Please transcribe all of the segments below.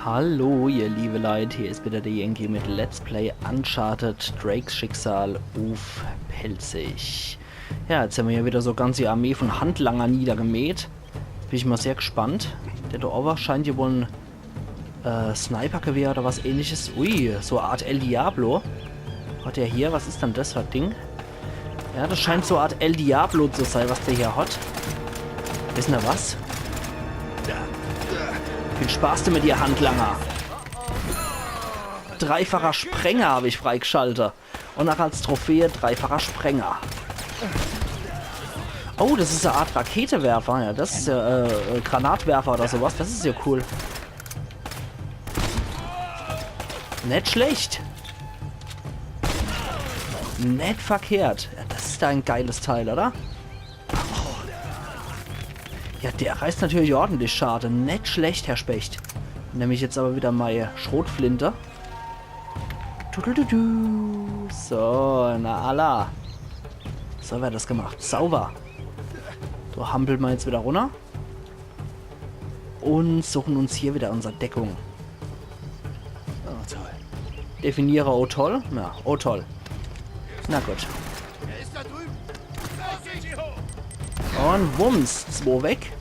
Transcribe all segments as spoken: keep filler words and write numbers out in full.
Hallo, ihr liebe Leit, hier is wieder der Yankee mit Let's Play Uncharted Drakes Schicksal uff Pälzisch. Ja, jetzt hämmer hier wieder so e ganze Armee von Handlanger niedergemäht. Jetzt bin ich mal sehr gespannt. Der do owwe scheint hier wohl e äh, Snipergewehr oder was ähnliches. Ui, so e Art El Diablo. Hat der hier, was is dann das für e Ding? Ja, das scheint so e Art El Diablo zu sein, was der hier hat. Wissen er was? Viel Spaß damit, ihr Handlanger. Dreifacher Sprenger hab ich freigeschaltet. Und auch als Trophäe dreifacher Sprenger. Oh, das is e Art Raketewerfer. Ja, das is ja, äh, Granatwerfer oder sowas. Das is ja cool. Net schlecht. Net verkehrt. Ja, das is doch e geiles Teil, oder? Ja, der reißt natürlich ordentlich Schade. Net schlecht, Herr Specht. Nemm ich jetzt aber wieder mei Schrotflinte. Tudududu. So, na alla. So werd das gemacht. Sauber. Do hampeln mer jetzt wieder runner. Und suchen uns hier wieder unser Deckung. Oh, toll. Definiere, oh toll. Ja, oh toll. Na gut. Und wumms, zwo weg.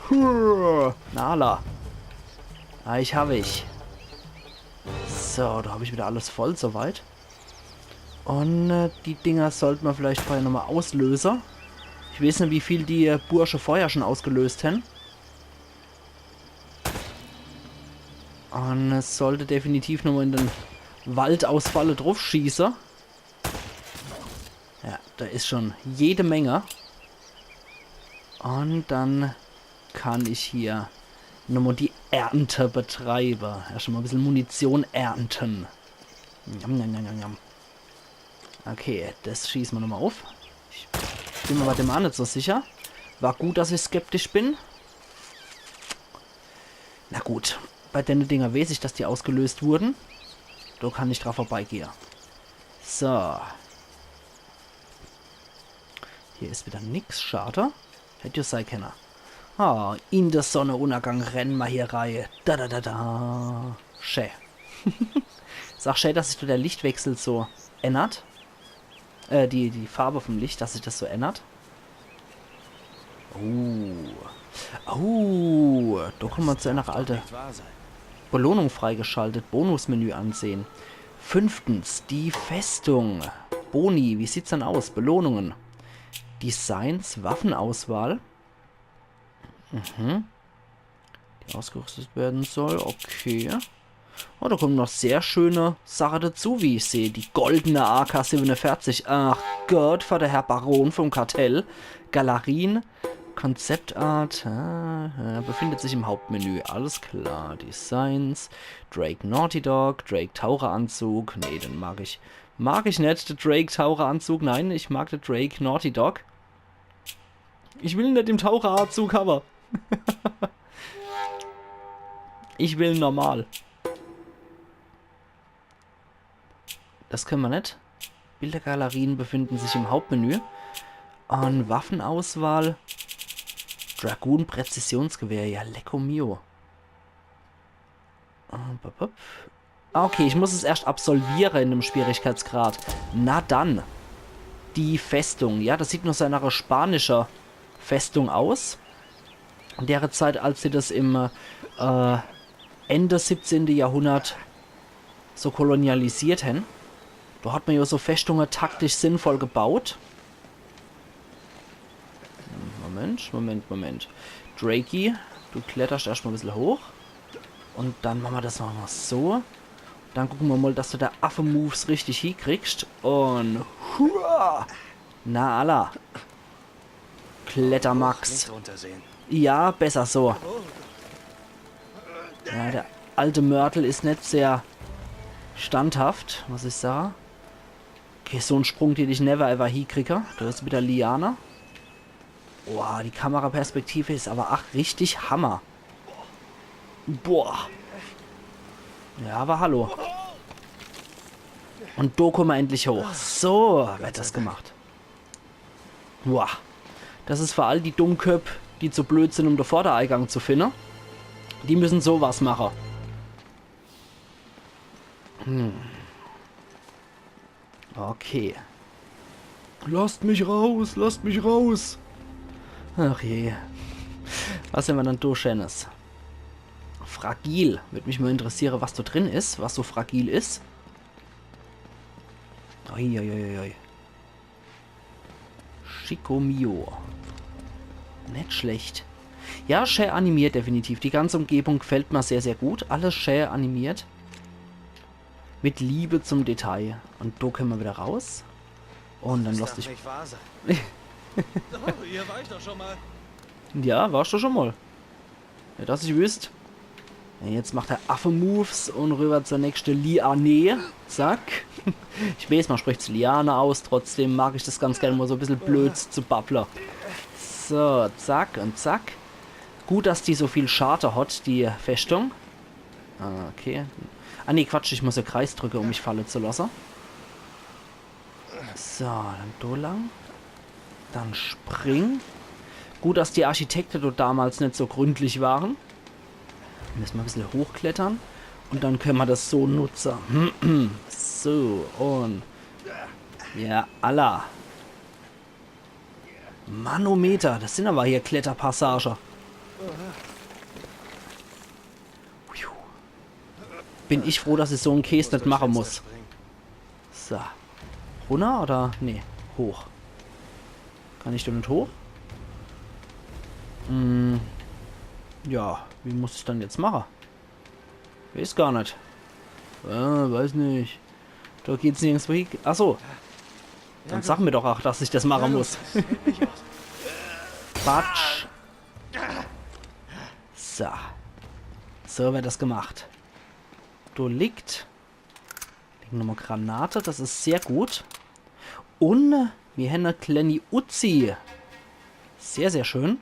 Na alla. Ah, ich hab ich. So, do hab ich wieder alles voll soweit. Und äh, die Dinger sollte mer vielleicht vorher nochmal auslösen. Ich weiß net, wie viel die äh, Bursche vorher schon ausgelöst hän. Und es sollte definitiv nochmal in den Wald ausfalle, drauf schieße. Ja, do is schon jede Menge. Und dann kann ich hier nochmal die Ernte betreiben. Erst mal e bissel Munition ernten. Njam, njam, njam, njam, njam. Okay, das schießen mer nochmal auf. Ich bin mir bei dem auch net so sicher. War gut, dass ich skeptisch bin. Na gut, bei denne Dinger weiß ich, dass die ausgelöst wurden. Do kann ich dran vorbeigehe. So. Hier is wieder nix, schade. Hätt ja sei kenne. Ah, in de Sonnenuntergang rennen mer hier rei. Da, da, da, da. Schä. Is auch schä, dass sich do der Lichtwechsel so ändert. Äh, die, die Farbe vom Licht, dass sich das so ändert. Oh. Oh, do kommen mer zu einer alte Belohnung freigeschaltet. Bonusmenü ansehen. Fünftens, die Festung. Boni, wie sieht's dann aus? Belohnungen. Designs, Waffenauswahl. Mhm. Die ausgerüstet werden soll, okay. Oh, do kommen noch sehr schöne Sache dazu, wie ich sehe. Die goldene A K siebenundvierzig. Ach Gott, Vater Herr Baron vom Kartell. Galerien, Konzeptart, ah, ah, befindet sich im Hauptmenü. Alles klar, Designs. Drake Naughty Dog, Drake Taucheranzug. Nee, den mag ich. Mag ich net, der Drake Taucheranzug. Nein, ich mag der Drake Naughty Dog. Ich will net im Taucheranzug hawwe. Ich will normal. Das können mer net. Bildergalerien befinden sich im Hauptmenü. An Waffenauswahl. Dragoon Präzisionsgewehr, ja, lecko mio. Äh, bup, bup. Ah, okay, ich muss es erst absolviere in dem Schwierigkeitsgrad. Na dann. Die Festung. Ja, das sieht noch so nach einer spanischer Festung aus. In der Zeit, als sie das im äh, Ende siebzehnte Jahrhundert so kolonialisiert hän. Do hat mer ja so Festunge taktisch sinnvoll gebaut. Moment, Moment, Moment. Drakey, du kletterst erstmal e bissel hoch. Und dann mache mer das nochmal so. Dann gucke mer mal, dass du der Affe-Moves richtig hiekriegst. Und hua! Na alla. Klettermax. Nicht runtersehen. Ja, besser so. Ja, der alte Mörtel is net sehr standhaft, muss ich sage. Okay, so en Sprung, den ich never ever hiekriege. Do is wieder Liane. Boah, die Kameraperspektive is aber ach richtig Hammer. Boah. Ja, aber hallo. Und do komme mer endlich hoch. So wird das gemacht. Boah. Das is für all die Dummköpp, die zu blöd sin, um de Vordereigang zu finne, die müssen sowas mache. Hm. Okay. Lasst mich raus, lasst mich raus. Ach je. Was hämmer dann do Scheenes? Fragil. Würd mich mol interessiere, was do drin is, was so fragil is. Uiuiuiui. Shikomio. Net schlecht. Ja, schää animiert definitiv. Die ganze Umgebung gefällt mer sehr, sehr gut. Alles schää animiert. Mit Liebe zum Detail. Un do könne mer wieder raus. Un dann lass dich. Nicht wahr sein. Oh, hier war ich doch schon mal. Ja, warsch du schon mol? Ja, dass ich wüsst. Ja, jetzt macht er Affe-Moves un rüber zur nächste Liane. Zack. Ich weeß, mer spricht's Liane aus, trotzdem mag ich des ganz gern mol so e bissel blöd zu babble. So, zack un zack. Gut, dass die so viel Schade hat, die Festung. Ah, okay. Ah nee, Quatsch, ich muss ja Kreis drücke, um mich falle zu lasse. So, dann do lang. Dann spring. Gut, dass die Architekte dort damals net so gründlich waren. Müsse mer e bissel hochklettere. Un dann könne mer des so nutze. So, un... Ja, alla. Manometer, des sin awwer hier Kletterpassage. Puh. Bin ich froh, dass ich so en Käs net mache muss. So. Runner oder? Nee, hoch. Kann ich do net hoch? Hm. Ja, wie muss ich dann jetzt mache? Weeß gar net. Äh, weeß net. Do geht's nirgendswo hie. Ach so. Dann sag mer doch ach, dass ich des mache muss. Batsch. So. So werd des gemacht. Do liegt. Liegen nochmol Granate, des is sehr gut. Un mir hänn e klääni Uzi. Sehr, sehr schön.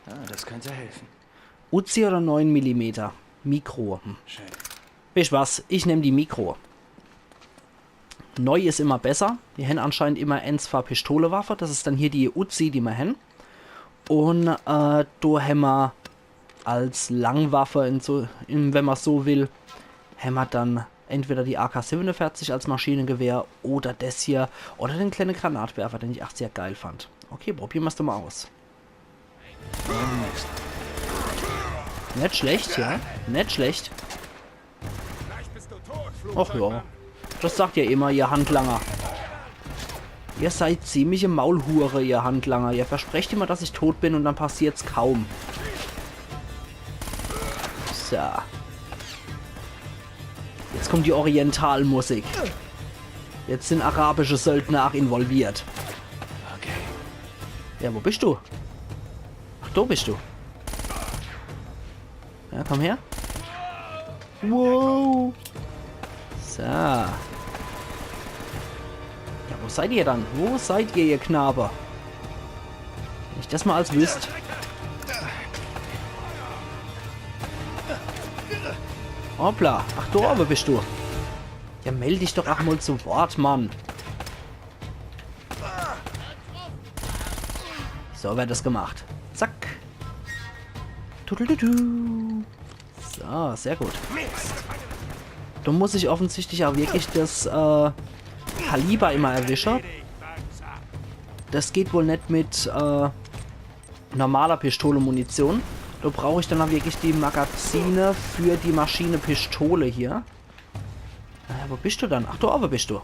Ah, das könnte helfen. Uzi oder neun Millimeter? Mikro. Hm. Schön. Weescht was, ich nemm die Mikro. Neu is immer besser. Mir hänn anscheinend immer ens fer Pistolewaffe. Des is dann hier die Uzi, die mer hänn. Un äh, do hämmer als Langwaffe, in so, in, wenn mer so will, hämmer dann entweder die A K siebenundvierzig als Maschinegewehr oder des hier oder den kleine Granatwerfer, den ich ach sehr geil fand. Okay, probiere mer's doch mol aus. Net schlecht, ja. Net schlecht. Ach ja. Des sagt ihr immer, ihr Handlanger. Ihr seid ziemliche Maulhure, ihr Handlanger. Ihr versprecht immer, dass ich tot bin un dann passiert's kaum. So. Jetzt kommt die Orientalmusik. Jetzt sin arabische Söldner ach involviert. Okay. Ja, wo bischt du? Ach, do bischt du. Ja, komm her. Wow. So. Ja, wo seid ihr dann? Wo seid ihr, ihr Knabe? Wenn ich des mol als wüsst. Hoppla. Ach, do owwe bischt du. Ja, meld dich doch ach mol zu Wort, Mann. So werd des gemacht. Zack. Tudeldudu. So, sehr gut. Do muss ich offensichtlich ach wirklich des äh, Kaliber immer erwische. Des geht wohl net mit äh, normaler Pistolemunition. Do brauch ich dann ach wirklich die Magazine für die Maschinepistole hier. Äh, wo bischt du dann? Ach, do owwe bischt du.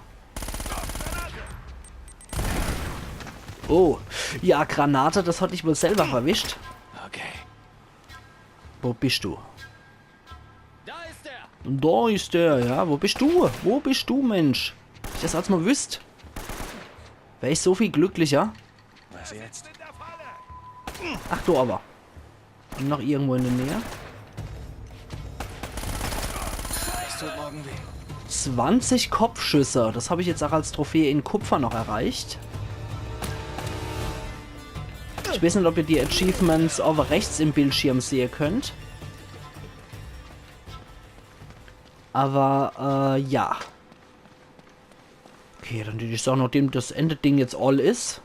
Oh, ja, Granate, des hat dich wohl selwer verwischt. Okay. Wo bischt du? Da ist er! Do is der, ja. Wo bischt du? Wo bischt du, Mensch? Ich des als mol wüsst. Wär ich so viel glücklicher. Was jetzt? Ach, do owwe. Noch irgendwo in der Nähe. Es tut morgen weh. Zwanzig Kopfschüsse. Des hab ich jetzt ach als Trophäe in Kupfer noch erreicht. Ich weeß net, ob ihr die Achievements owwe rechts im Bildschirm sehe könnt. Awwer, äh, ja. Okay, dann dät ich sage, nachdem des ääne Ding jetzt all is,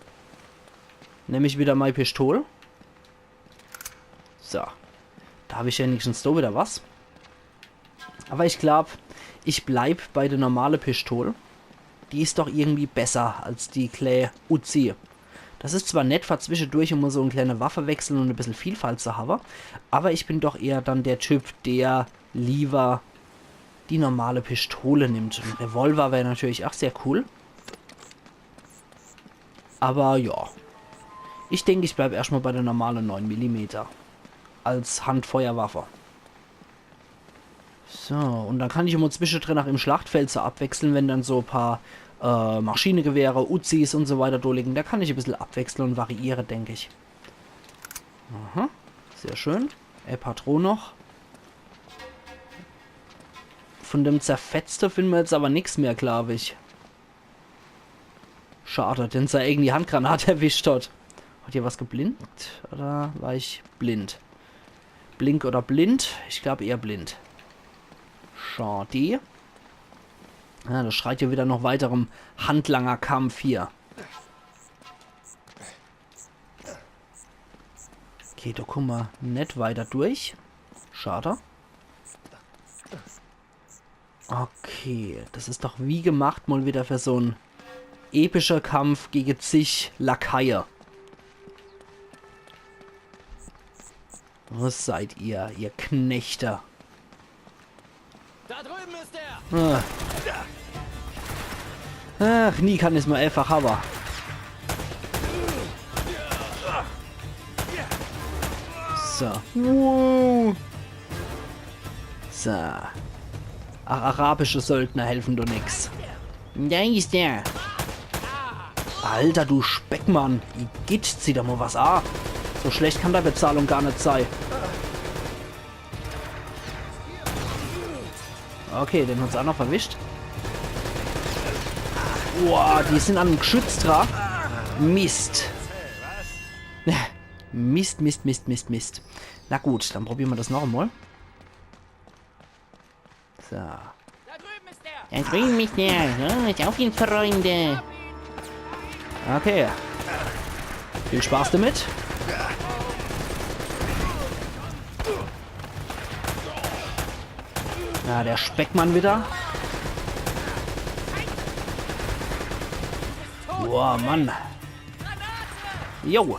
nemm ich wieder mei Pistol. So. Do hab ich wenigstens do wieder was. Awwer ich glaub, ich bleib bei de normale Pistol. Die is doch irgendwie besser als die klä Uzi. Das is zwar nett, fer zwischedurch immer so e klä Waffewechsel un e bissel Vielfalt zu hawwe, awwer ich bin doch eher dann der Typ, der liewer die normale Pistole nimmt. E Revolver wär natürlich ach sehr cool. Awwer ja. Ich denk, ich bleib erscht mol bei de normale neun Millimeter. Als Handfeuerwaffe. So, un dann kann ich immer zwischedrin ach im Schlachtfeld so abwechseln, wenn dann so e paar äh, Maschinegewehre, Uzis un so weiter do liegen. Do kann ich e bissel abwechseln un variiere, denk ich. Aha, sehr schön. E Patron noch. Von dem Zerfetzte finden mer jetzt awwer nix mehr, glaub ich. Schade, den sei eigeni Handgranat erwischt hat. Hat hier was geblinkt? Oder war ich blind? Blink oder blind? Ich glaub eher blind. Schade. Ja, das schreit ja wieder noch weiterem Handlangerkampf hier. Okay, do kumme mer net weiter durch. Schade. Okay, das is doch wie gemacht mol wieder für so'n epischer Kampf gege zig Lakaie. Wo seid ihr, ihr Knechte? Da drüben ist er! Ah. Ach, nie kann ich's mol einfach hawwe. So. Wow. So. Ach, arabische Söldner helfen do nix. Da is er. Alter, du Speckmann. Igitt, zieh doch mol was a. So schlecht kann dei Bezahlung gar net sei. Okay, den hat's a noch erwischt. Boah, die sin an em Geschütz dra. Mist. Mist, Mist, Mist, Mist, Mist. Na gut, dann probiere mer das noch emol. So. Da drüben ist er! Da drüben ist er! Ja, ich hab ihn, Freunde! Okay. Viel Spaß damit. Ja, der Speckmann wieder. Boah, Mann. Jo.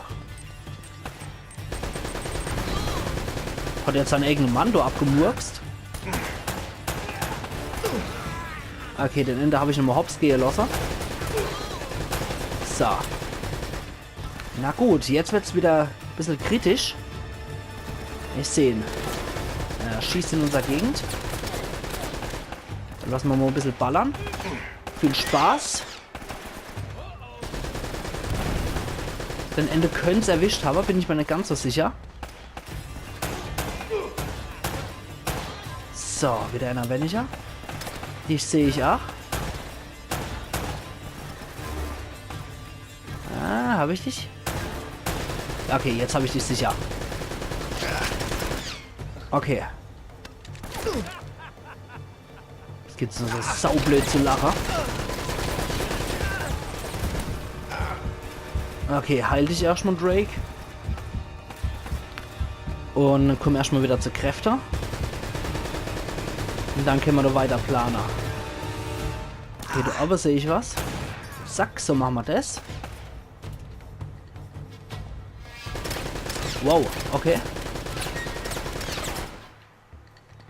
Hat er jetzt sein eigene Mann do abgemurkst? Okay, den Inder hab ich nochmol hops gehe losse. So. Na gut, jetzt wird's wieder bissel kritisch. Ich seh ihn. Er schießt in unser Gegend. Dann losse mer mol bissel ballere. Viel Spaß. Den Inder könnt's erwischt hawwe, bin ich mer net ganz so sicher. So, wieder einer weniger. Dich seh ich ach. Ah, hab ich dich? Okay, jetzt hab ich dich sicher. Okay. Es gibt so, so saublöd zu lache. Okay, heil dich erscht mol, Drake. Un kumm erscht mol wieder zu Kräfte. Un dann kenne mer do weiter plane. Okay, do owwe seh ich was. Zack, so mache mer das. Wow, okay.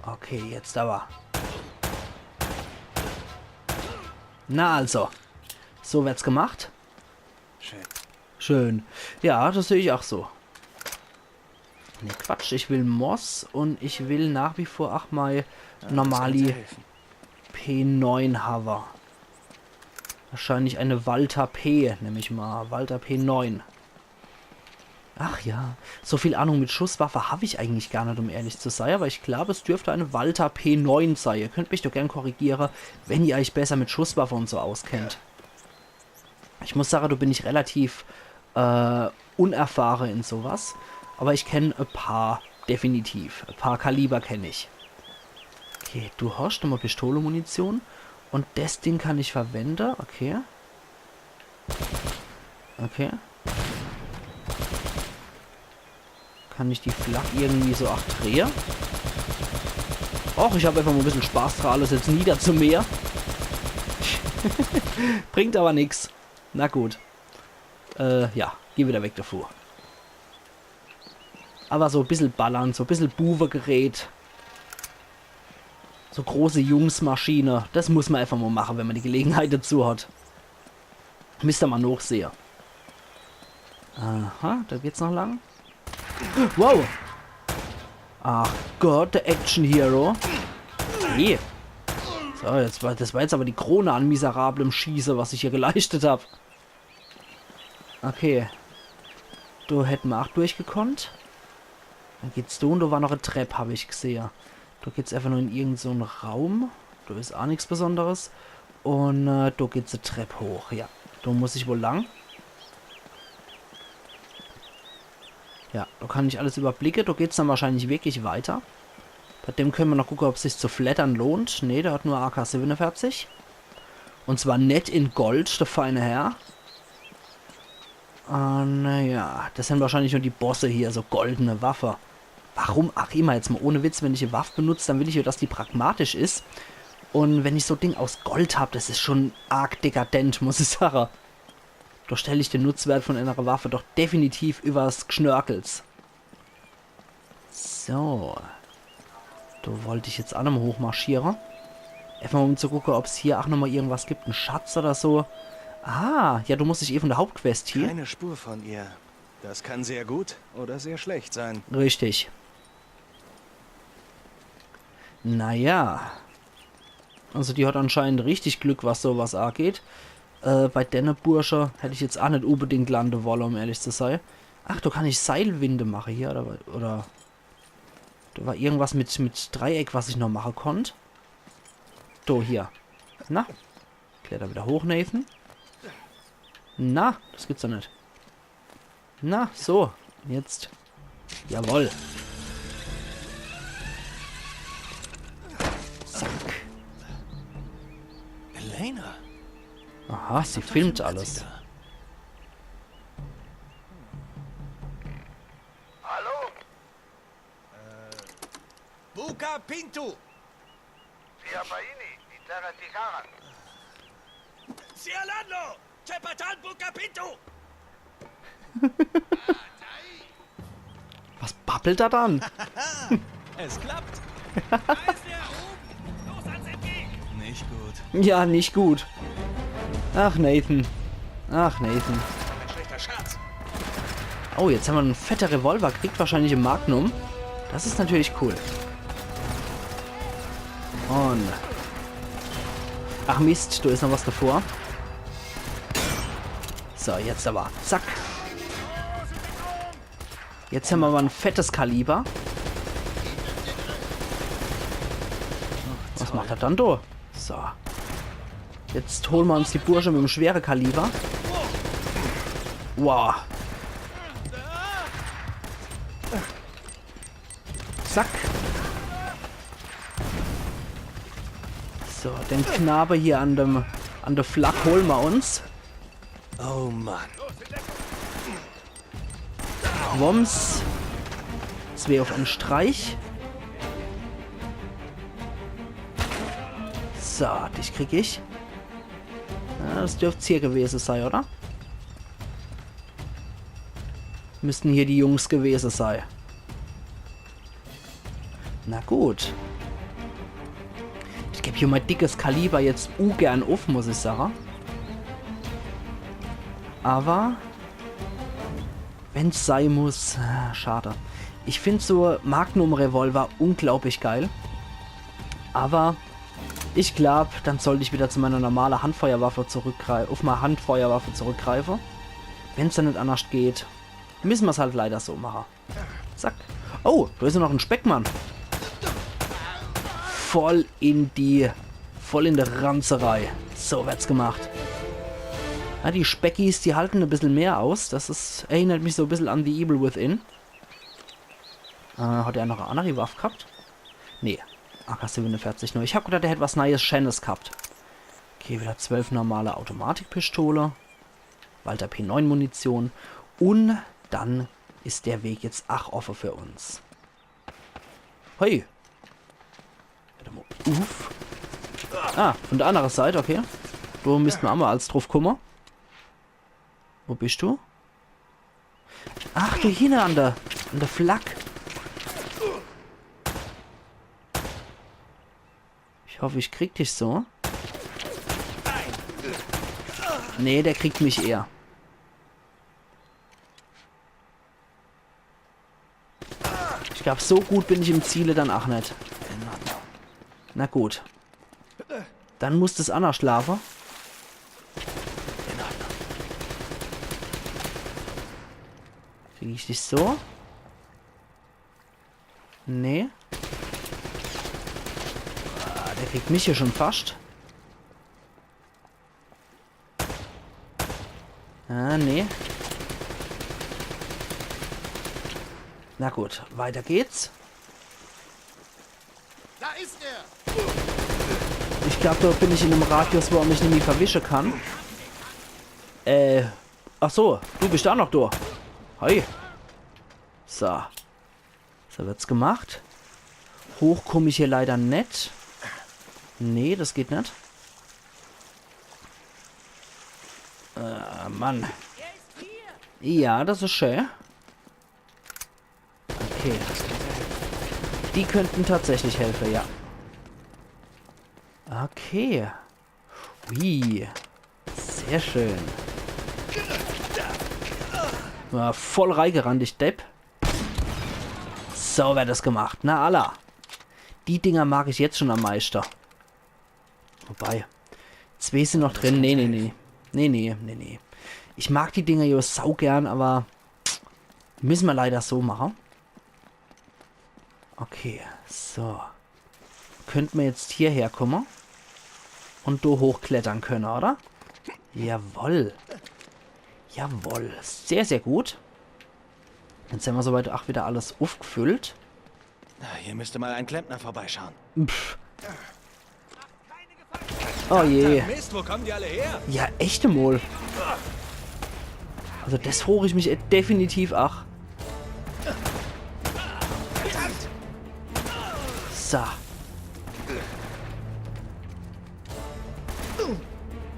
Okay, jetzt awwer. Na also. So wird's gemacht. Schön. Schön. Ja, das seh ich ach so. Nee, Quatsch, ich will Moss un ich will nach wie vor ach mei normali P neun hawwe. Wahrscheinlich eine Walther P, nemm ich mol. Walther P neun. Ach ja, so viel Ahnung mit Schusswaffe hab ich eigentlich gar net, um ehrlich zu sei, awwer ich glaub, es dürft eine Walther P neun sei. Ihr könnt mich doch gern korrigiere, wenn ihr euch besser mit Schusswaffe un so auskennt. Ich muss sage, do bin ich relativ, äh, unerfahre in so was. Awwer ich kenn e paar, definitiv. E paar Kaliber kenn ich. Okay, du hosch nochmol Pistole-Munition. Un das Ding kann ich verwende. Okay. Okay. Kann ich die Flak irgendwie so, ach, drehe? Och, ich hab einfach mo e bissel Spaß dra, alles jetzt niederzumähe. Bringt awwer nix. Na gut. Äh, ja, geh wieder weg davor. Awwer so e bissel ballern, so e bissel Buwegerät. So große Jungsmaschine. Das muss ma einfach mo mache, wenn ma die Gelegenheit dazu hat. Misst ma nochsehe. Aha, da geht's noch lang. Wow! Ach Gott, der Action Hero. Hey. So, jetzt war, das war jetzt awwer die Krone an miserablem Schieße, was ich hier geleistet hab. Okay. Do hätt ma ach durchgekonnt. Dann geht's do un do war noch e Trepp, hab ich gesehe. Do geht's einfach nur in irgend so'n Raum. Do is ach nix Besonderes. Un, äh, do geht's e Trepp hoch, ja. Do muss ich wohl lang. Ja, do kann ich alles überblicke. Do geht's dann wahrscheinlich wirklich weiter. Bei dem könne ma noch gucke, ob sich's zu flattern lohnt. Nee, der hat nur A K siebenundvierzig. Un zwar net in Gold, der feine Herr. Ah, naja, das sin wahrscheinlich nur die Bosse hier, so goldene Waffe. Warum ach immer, jetzt mo ohne Witz, wenn ich e Waff benutz, dann will ich jo, dass die pragmatisch is. Un wenn ich so Ding aus Gold hab, das is schon arg dekadent, muss ich sage. Do stell ich den Nutzwert von enere Waffe doch definitiv übers Gschnörkels. So. Do wollt ich jetzt ach nochmo hochmarschiere. Einfach mo um zu gucke, ob's hier ach nochmo irgendwas gibt. En Schatz oder so. Ah, ja, du musst dich eh von der Hauptquest hier. Keine Spur von ihr. Das kann sehr gut oder sehr schlecht sein. Richtig. Naja. Also die hat anscheinend richtig Glück, was sowas ageht. Äh, bei denne Bursche hätt ich jetzt ach net unbedingt lande wolle, um ehrlich zu sei. Ach, do kann ich Seilwinde mache hier, oder, oder do war irgendwas mit, mit Dreieck, was ich noch mache konnt. Do, hier. Na? Kletter wieder hoch, Nathan. Na, das gibt's doch net. Na, so. Jetzt. Jawoll. Zack. Elena. Aha, sie filmt alles. Hallo? Buka Pintu! Siapa ini? Bicara Tiharan. Sialando! Cepatan buka pintu! Was babbelt er dann? Es klappt! Da ist er oben! Los, Anselmi! Nicht gut. Ja, nicht gut. Ach, Nathan. Ach, Nathan. Ein schlechter Scherz. Oh, jetzt hämmer en fette Revolver gekriegt, wahrscheinlich e Magnum. Das is natürlich cool. Un... Ach Mist, do is noch was davor. So, jetzt awwer. Zack. Jetzt hämmer awwer en fettes Kaliber. Was macht er dann do? So. Jetzt hole mer uns die Bursche mit em schwere Kaliber. Wow. Zack. So, den Knabe hier an dem, an der Flak hole mer uns. Oh Mann. Wumms. Zwee auf en Streich. So, dich krieg ich. Ja, das dürft's hier gewese sei, oder? Müssten hier die Jungs gewese sei. Na gut. Ich geb hier mei dickes Kaliber jetzt ungern uff, muss ich sage. Awwer wenn's sei muss, ah, schade. Ich find so Magnum-Revolver unglaublich geil. Awwer ich glaub, dann sollt ich wieder zu meiner normale Handfeuerwaffe zurückgrei-, uff mei Handfeuerwaffe zurückgreife. Wenn's dann net annerscht geht, müsse mer's halt leider so mache. Zack. Oh, do is jo noch en Speckmann. Voll in die, voll in die Ranzerei. So werd's gemacht. Ja, die Speckis, die halten e bissel mehr aus. Das is, erinnert mich so e bissel an The Evil Within. Äh, hat er noch e anneri Waff gehabt? Nee. A K siebenundvierzig nur. Ich hab gedacht, er hätt was Neies, Scheenes gehabt. Okay, wieder zwölf normale Automatikpistole. Walther P neun Munition. Un dann is der Weg jetzt ach offe für uns. Hoi. Wart emol. Uff. Ah, von der annere Seit, okay. Do misst mer ach mol als druff kumme. Wo bist du? Ach, do hinne an der, an der Flak. Ich hoff, ich krieg dich so. Nee, der kriegt mich eher. Ich glaub, so gut bin ich im Ziele dann ach net. Na gut. Dann muss des annerscht laafe. Krieg ich dich so? Nee. Ah, der kriegt mich hier schon fascht. Ah, nee. Na gut, weiter geht's. Da ist er! Ich glaub, do bin ich in em Radius, wo er mich nimmi verwische kann. Äh, ach so, du bist ach noch do. Hi. So. So wird's gemacht. Hoch komm ich hier leider net. Nee, des geht net. Äh, Mann. Ja, des is schä. Okay. Die könnten tatsächlich helfe, ja. Okay. Ui. Sehr schön. Ja, voll reigerannt, ich Depp. So werd des gemacht. Na alla. Die Dinger mag ich jetzt schon am meischte. Wobei, zwee sin noch drin. Nee, nee, nee. Nee, nee, nee, nee. Ich mag die Dinger jo saugern, awwer misse mer leider so mache. Okay, so. Könnt mer jetzt hierher kumme un do hochklettere könne, oder? Jawoll. Jawoll. Sehr, sehr gut. Jetzt hämmer soweit ach wieder alles uffgefüllt. Na, hier müsste mal ein Klempner vorbeischauen. Pff. Oh je. Mist, wo kommen die alle her? Ja, echt emol. Also des frooch ich mich, äh, definitiv ach. So.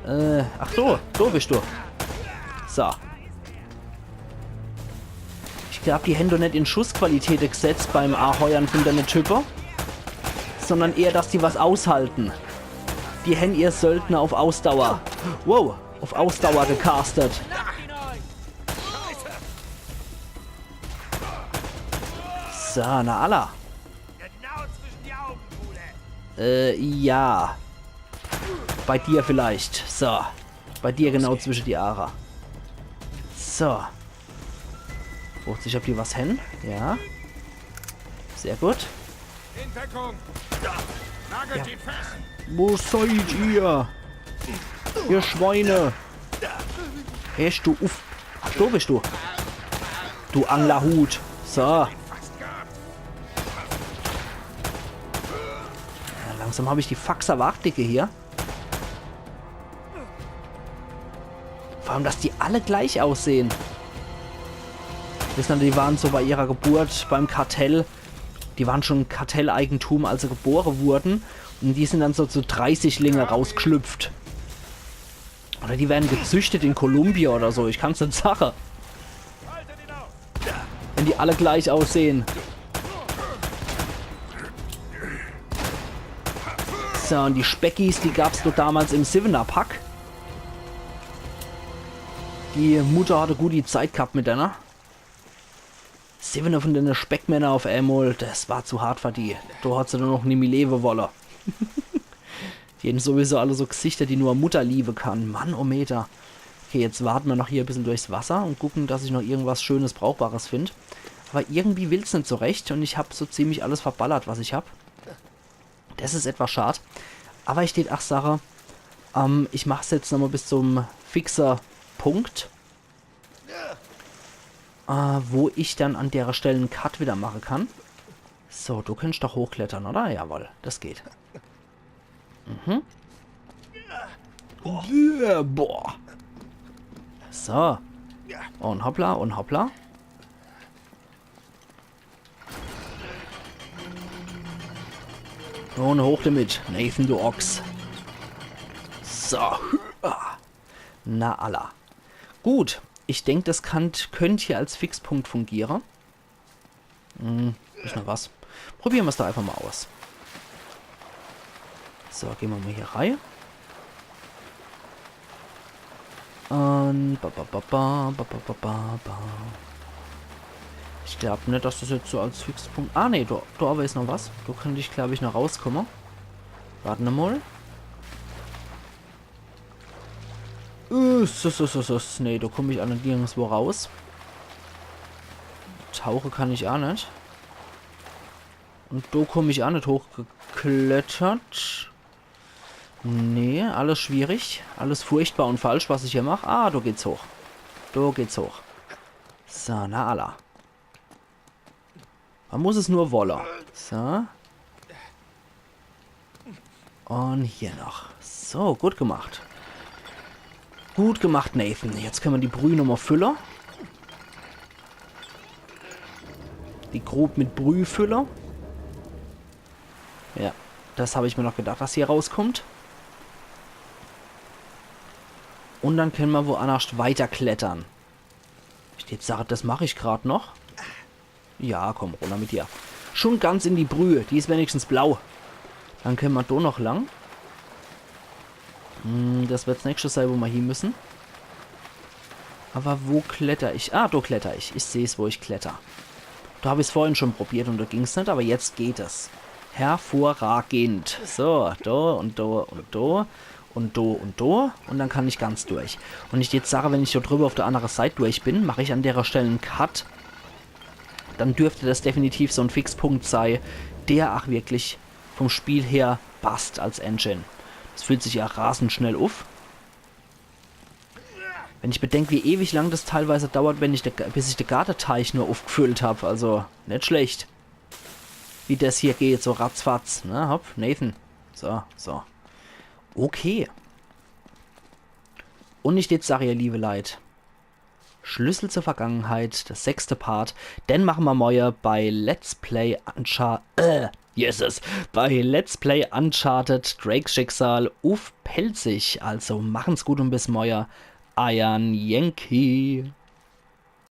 Äh, ach so, do bist du. So. Ich glaub, die hän doch net in Schussqualität gesetzt beim Aheuern von denne Type, sondern eher, dass die was aushalten. Die hän ihr Söldner auf Ausdauer. Wow, auf Ausdauer gecastet. So, na alla. Äh, ja. Bei dir vielleicht. So. Bei dir genau zwische die Aare. So. Guckt sich, ob die was hän. Ja. Sehr gut. In Deckung! Nagelt die fest! Wo seid ihr? Ihr Schweine! Hörst du uff? Ach, do bist du. Du Anglerhut. So. Ja, langsam hab ich die Faxer wach, Dicke, hier. Vor allem, dass die alle gleich aussehen. Wissen, die waren so bei ihrer Geburt beim Kartell. Die waren schon Kartelleigentum, als se gebore wurden. Und die sind dann so zu Dreißiglinge rausgeschlüpft. Oder die werden gezüchtet in Colombia oder so. Ich kann's net sache. Wenn die alle gleich aussehen. So, und die Speckies, die gab's doch damals im Siwwener-Pack. Die Mutter hatte gut die Zeit gehabt mit denne. Siwwene von denne Speckmänner auf emol, das war zu hart für die. Do hat se dann noch nimmi lewe wolle. Die hän sowieso alle so Gesichter, die nur Mutter liebe kann. Mann, oh Meter. Okay, jetzt warte mer noch hier e bissel durchs Wasser und gucken, dass ich noch irgendwas Schönes, Brauchbares find. Aber irgendwie will's net so recht und ich hab so ziemlich alles verballert, was ich hab. Das is etwas schad. Aber ich tät ach sache, ähm, ich mach's jetzt nochmal bis zum fixe Punkt, äh, wo ich dann an dere Stell en Cut wieder mache kann. So, du kannst doch hochklettere, oder? Jawohl, das geht. Mhm. Ja, boah. So. Und hoppla, und hoppla. Un hoch damit, Nathan, du Ochs. So. Na alla. Gut, ich denk, das kann, könnt hier als Fixpunkt fungiere. Hm, is noch was. Probiere mer's doch einfach mal aus. So, geh mer mal hier rei. Un ba, ba, ba, ba. Ich glaab net, dass das jetzt so als Fixpunkt. Ah, nee, do, do awwer is noch was. Do könnt ich, glaab ich, noch rauskomme. Warte mal. Uss, uss, uss, uss, uss. Nee, do komm ich aa net nirgendswo raus. Tauche kann ich aa net. Un do komm ich aa net hochgeklettert. Nee, alles schwierig. Alles furchtbar un falsch, was ich hier mach. Ah, do geht's hoch. Do geht's hoch. So, na alla. Man muss es nur wolle. So. Un hier noch. So, gut gemacht. Gut gemacht, Nathan. Jetzt könne mer die Brüh nochmal fülle. Die Grub mit Brüh fülle. Ja, das hab ich mir noch gedacht, was hier rauskommt. Un dann könne mer woannerscht weiterklettere. Ich jetzt sag, das mach ich grad noch. Ja, komm, runner mit dir. Schon ganz in die Brüh. Die is wenigstens blau. Dann könne mer do noch lang. Hm, das werd's nächste sei, wo mer hie müsse. Awwer wo kletter ich? Ah, do kletter ich. Ich seh's, wo ich kletter. Do hab ich's vorhin schon probiert un do ging's net, awwer jetzt geht es. Hervorragend. So, do un do un do. Un do un do. Un dann kann ich ganz durch. Un ich jetzt sage, wenn ich do drüwwer uff der annere Seit durch bin, mach ich an derer Stell en Cut. Dann dürft das definitiv so en Fixpunkt sei, der ach wirklich vom Spiel her passt als Engine. Das füllt sich ja rasend schnell uff. Wenn ich bedenk, wie ewig lang das teilweise dauert, wenn ich de, bis ich de Garteteich nur uffgefüllt hab, also net schlecht. Wie das hier geht, so ratzfatz, ne, hopp, Nathan. So, so. Okay. Un ich jetzt sag, ihr liebe Leit, Schlüssel zur Vergangenheit, der sechste Part, den mache mer morje bei Let's Play Uncharted, äh, Jesus, bei Let's Play Uncharted Drakes Schicksal uff Pälzisch. Also machen's gut un bis morje, eier Yankee.